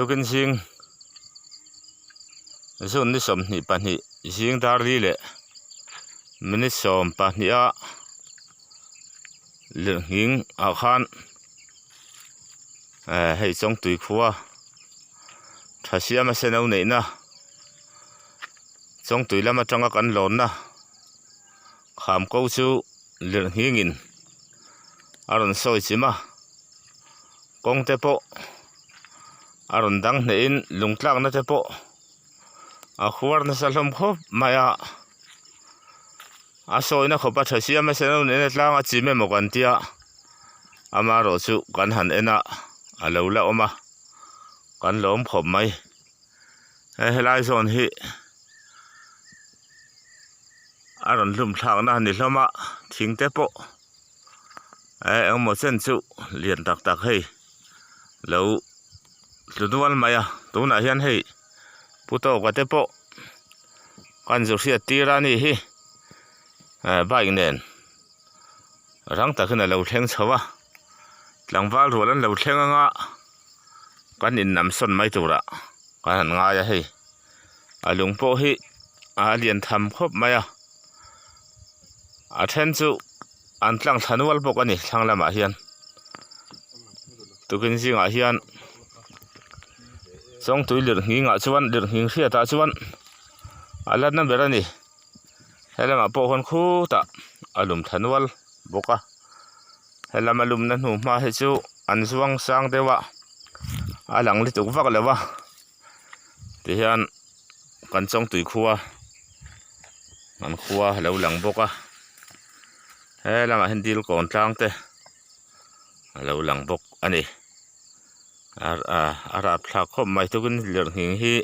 Tukin zing June ni 22 zing dar li leh minute 12 a lirnghing ah khan eh hei Chawngtui khua tha siama sen lo neihna Chawngtui lam atanga kan lawnna kham ko chu lirnghing in a rawn sawi chim a kawng te pawh a rawn dang hneh in lung tlak na te pawh a khuar nasa hlawm khawp mai a a sawi na khawp a tha siam a sen a nen a tlang a chim emaw kan tia amaherawh chu kan han en a a lo la awm a kan lawm khawp mai he helai zawn hi a rawn hlum thlak na a ni hlawm a thing te pawh eh engemaw chen chu lian tak tak hei lo tlu nual mai a tunah hian hei pu tawka te pawh kan zu hriat tir a ni hi eh bike nen rang takin a lo thleng chho a tlangval rual an lo thleng anga kan innam sawn mai turah kan han ngai a hei a lung pawh hi a lian tham khawp mai a a then chu an tlang thla nual bawk a ni thlang lamah hian tukin zingah hian Chawngtui lirhnghing ah chuan lirhnghing hriat ah chuan a la na ber a ni helamah pawh hawn khutah a lum thla nual bawk a helam a lumna hnu hma hi chu an zuang sang deuh a a lang lutuk vak lo a tihian kan Chawngtui khua an khua a lo lang bawk a he lamah hian dil kawn tlang te a lo lang bawk a ni a rapthlak khawp mai tukin lirnghing hi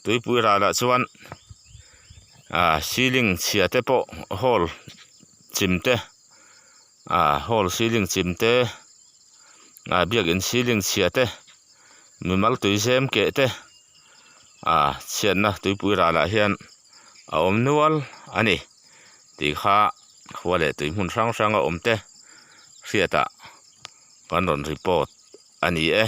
tuipui ralah chuan ah ceiling chhia te pawh hall chim te ah hall ceiling chim te ah biakin ceiling chhia te mimal tui zem keh te ah chhiatna tuipui ralah hian a awm nual a ni tih kha khua leh tui hmun hrang hrang a awm te hriatah kan rawn report a ni e.